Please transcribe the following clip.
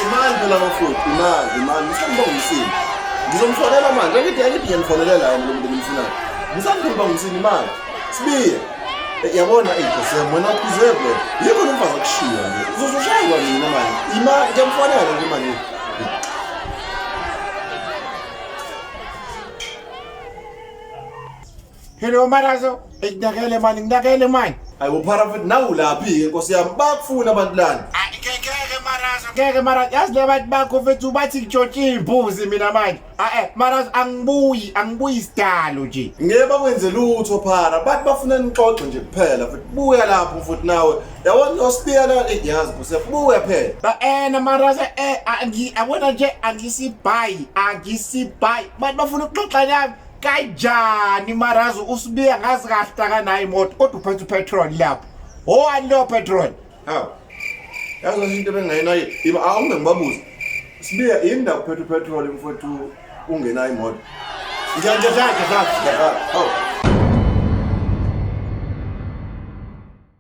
Imali phela bafowethu, imali, imali. Ngisanda ukuba ngumsini. Ngizomfonela manje, angithi ngiyanifonela yena lo muntu engimfunayo. Ngisanda ukuba ngumsini imali. Sibiye. Yabona eyi Nkosi yami, wena uphuzephi wena? Yikho lo mfazi akushiya nje. Uzoshaywa mina manje. Imali ngiyamfonela nje manje. Hello Marazo, nginakele mani, nginakele mani. Hayi uphara mfethu nawu laphi ke Nkosi yami? Bakufuna abantu lana. Ngeke Marazo, ngeke Marazo. Yazi le bantu bakho mfethu bathi ngitshontshe iy'mbuzi mina manje. Ah Marazo angibuyi, angibuyi sidalo nje. Ngeke bakwenze lutho phara. Bathi bafuna nixoxe nje kuphela futhi. Buya lapho futhi nawe. Yabona osibiya la eh, yazi Nkosi yami. Buya phela. Ba na Marazo angi yabona nje angisibhayi, angisibhayi. Bantu bafuna ukuxoxa nami. Kanjani Marazo usibiya ngazi kahle akanayo imoto kodwa uphethe upetrol lapho. Owani lo petrol? Hawu. Yazi into ebengayinayo. Ima awunge ngibabuze. Sibiya yini ndaba uphethe upetrol mfowethu ungenayo imoto? Ngiyangiyadla. Hawu.